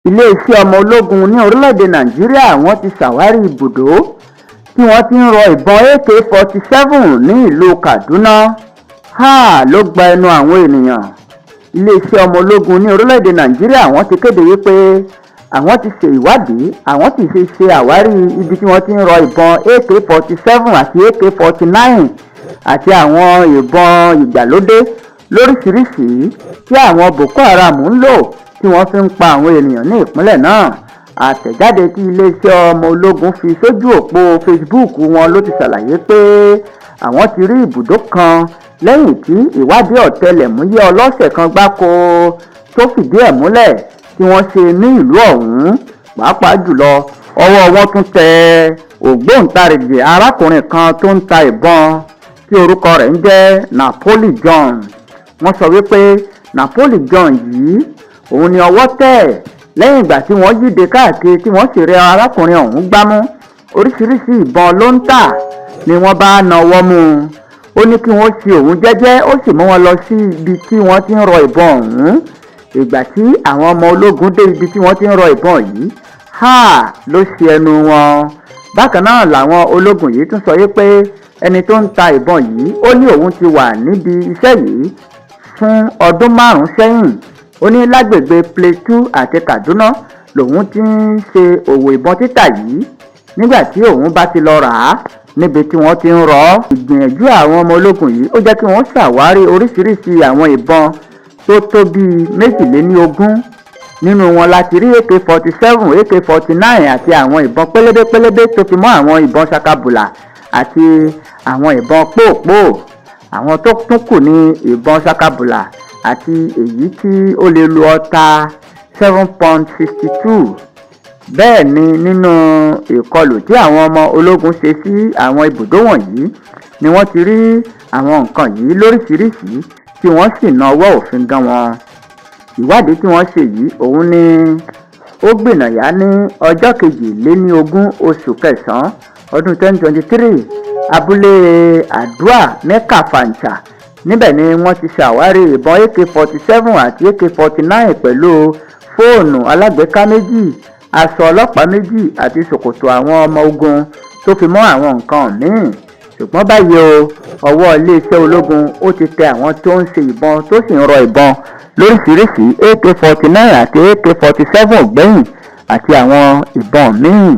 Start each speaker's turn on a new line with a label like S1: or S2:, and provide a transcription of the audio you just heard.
S1: Iléeṣẹ́ ọmọ ológun ní orílẹ̀-èdè Nàìjíríà, wọ́n ti ṣàwárí ibùdó tí wọ́n ti ń rọ ìbọn AK-47 ní ìlú Kaduna. Háà ló gba ẹnu àwọn ènìyàn. Iléeṣẹ́ ọmọ ológun ní orílẹ̀-èdè Nàìjíríà, wọ́n ti kéde wípé àwọn ti ṣe ìwádìí, àwọn sì ti ṣe àwárí ibi tí wọ́n ti ń rọ ìbọn AK-47 àti AK-49 àti àwọn ìbọn ìgbàlódé lóríṣìíríṣìí tí àwọn Boko Haram ń lò tí wọ́n fi ń pa àwọn ènìyàn ní ìpínlẹ̀ náà. Àtẹ̀jáde tí iléeṣẹ́ ọmọ ológun fi sójú òpó Facebook wọn ló ti ṣàlàyé pé àwọn ti rí ibùdó kan lẹ́yìn tí ìwádìí ọ̀tẹlẹ̀múyẹ́ ọlọ́sẹ̀ kan gbáko tó fìdí ẹ̀ múlẹ̀ tí wọ́n ṣe ní ìlú ọ̀hún. Pàápàá jùlọ, ọwọ́ wọn tún tẹ ògbóǹtarìgì arákùnrin kan tó ń ta ìbọn tí orúkọ rẹ̀ ń jẹ́ Napoli John. Wọ́n sọ wípé Napoli John yìí, òun ni ọwọ́ tẹ̀ lẹ́yìn ìgbà tí wọ́n yíde káàkiri, tí wọ́n sì rí arákùnrin ọ̀hún gbámú. Oríṣiríṣi ìbọn ló ń tà ni wọ́n bá nawọ́ mú un. Ó ní kí wọ́n ṣe òun jẹ́jẹ́, ó sì mú wọn lọ sí ibi tí wọ́n ti ń rọ ìbọn ọ̀hún. Ìgbà tí àwọn ọmọ ológun dé ibi tí wọ́n ti ń rọ ìbọn yìí, háà ló ṣe ẹnu wọn. Bákan náà làwọn ológun yìí tún sọ yìí pé ẹni tó ń ta ìbọn yìí, ó ní òun ti wà níbi iṣẹ́ yìí fún ọdún 5 sẹ́yìn. Ó ní lágbègbè Plateau àti Kaduna lòun ti ń ṣe òwò ìbọn títà yìí nígbà tí òun bá ti lọ rà á níbi tí wọ́n ti ń rọ ọ́. Ìgbìyànjú àwọn ọmọ ológun yìí, ó jẹ́ kí wọ́n ṣàwárí oríṣiríṣi àwọn ìbọn tó tó bíi 22. Nínú wọn láti rí AK-47, AK-49 àti àwọn ìbọn pélébé pélébé, tó fi mọ́ àwọn ìbọn sakabula àti àwọn ìbọn póòpóò. Àwọn tó tún kù ní ìbọn sakabula àti èyí tí ó lè lu ọta 7.62. Bẹ́ẹ̀ ni nínú ìkọlù tí àwọn ọmọ ológun ṣe sí àwọn ibùdó wọ̀nyí ni wọ́n ti rí àwọn nǹkan yìí lóríṣìíríṣìí, tí wọ́n sì nawọ́ òfin gan wọn. Ìwádìí tí wọ́n ṣe yìí, òun ni ó gbìnàyà ní ọjọ́ 22 oṣù kẹsàn-án ọdún 2023. Abúlé Àdúà ní Kàfàǹchà, níbẹ̀ ni wọ́n ti ṣàwárí ìbọn AK-47 àti AK-49 pẹ̀lú fóònù alágbèéká méjì, aṣọ ọlọ́pàá méjì àti ṣòkòtò àwọn ọmọ ogun, tó fi mọ́ àwọn nǹkan míín. Ṣùgbọ́n báyìí o, ọwọ́ iléeṣẹ́ ológun ó ti tẹ àwọn tó ń ṣe ìbọn tó sì ń rọ ìbọn lóríṣìíríṣìí, AK-49 àti AK-47 gbẹ̀yìn àti àwọn ìbọn míín.